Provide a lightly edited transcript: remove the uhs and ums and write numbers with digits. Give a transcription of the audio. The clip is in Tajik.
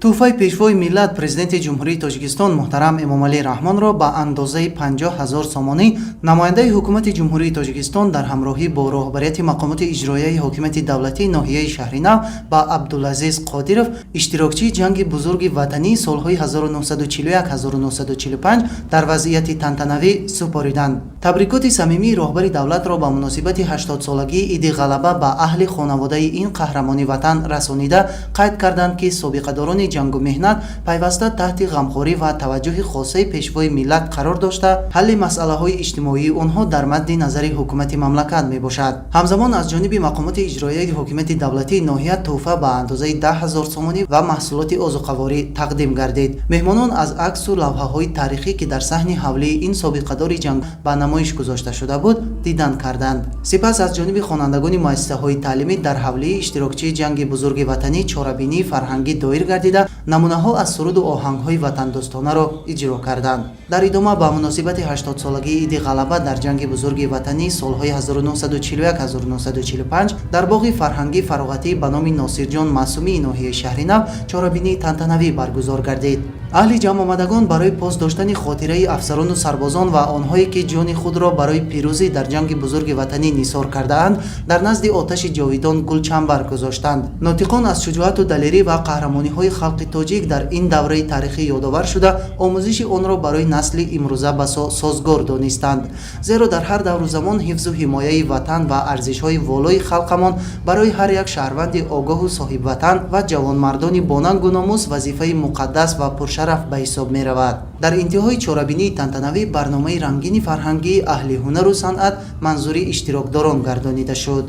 Тӯҳфаи Пешвои миллат, Президенти Ҷумҳурии Тоҷикистон муҳтарам Эмомалӣ Раҳмонро ба андозаи 50 000 сомонӣ намояндаи Ҳукумати Ҷумҳурии Тоҷикистон дар ҳамроҳӣ бо роҳбарияти мақомоти иҷроияи ҳокимияти давлатии ноҳияи Шаҳринав ба Абдулазиз Қодиров, иштирокчии Ҷанги Бузурги Ватании солҳои 1941-1945, дар вазъияти тантанавӣ супориданд. Табрикоти самимии роҳбари давлатро ба муносибати 80-солагии Иди Ғалаба ба аҳли хонаводаи ин қаҳрамони ватан расонида, қайд карданд, ки собиқадорони ҷангу меҳнат пайваста таҳти ғамхорӣ ва таваҷҷӯҳи хосаи Пешвои миллат қарор дошта, ҳалли масъалаҳои иҷтимоии онҳо дар мадди назари ҳукумати мамлакат мебошад. Ҳамзамон, аз ҷониби мақомоти иҷроияи ҳокимияти давлатии ноҳия тӯҳфа ба андозаи 10 000 сомонӣ ва маҳсулоти озуқаворӣ тақдим гардид. Меҳмонон аз аксу лавҳаҳои таърихӣ, ки дар саҳни ҳавлии ин собиқадори ҷанг ба намоиш гузошта шуда буд, дидан карданд. Сипас аз ҷониби хонандагони муассисаҳои таълимӣ дар ҳавлии иштирокчии Ҷанги Бузурги Ватанӣ чорабинии фарҳангӣ доир гардида, намунаҳо аз суруду оҳангҳои ватандӯстонаро иҷро карданд. Дар идома ба муносибати 80-солагии Иди Ғалаба дар Ҷанги Бузурги Ватанӣ солҳои 1941-1945 дар боғи фарҳангӣ фароғатӣ ба номи Носирҷон Маъсумии ноҳияи Шаҳринав чорабинии тантанавӣ баргузор гардид. Аҳли ҷамъомадагон барои пос доштани хотираи афсарону сарбозон ва онҳое, ки ҷони худро барои пирӯзӣ дар Ҷанги Бузурги Ватанӣ нисор кардаанд, дар назди оташи ҷовидон гулчамбар гузоштанд. Нотиқон аз шуҷоату далерӣ ва қаҳрамониҳои халқи тоҷик дар ин давраи таърихӣ ёдовар шуда, омӯзиши онро барои насли имрӯза басо созгор донистанд, зеро дар ҳар давру замон ҳифзу ҳимояи ватан ва арзишҳои волои халқамон барои ҳар як шаҳрванди огоҳу соҳибватан ва ҷавонмардони бонангу номус вазифаи муқаддас ва пуршараф ба ҳисоб меравад. Дар интиҳои чорабинии тантанавӣ барномаи рангини фарҳангии аҳли ҳунару санъат манзури иштирокдорон гардонида шуд.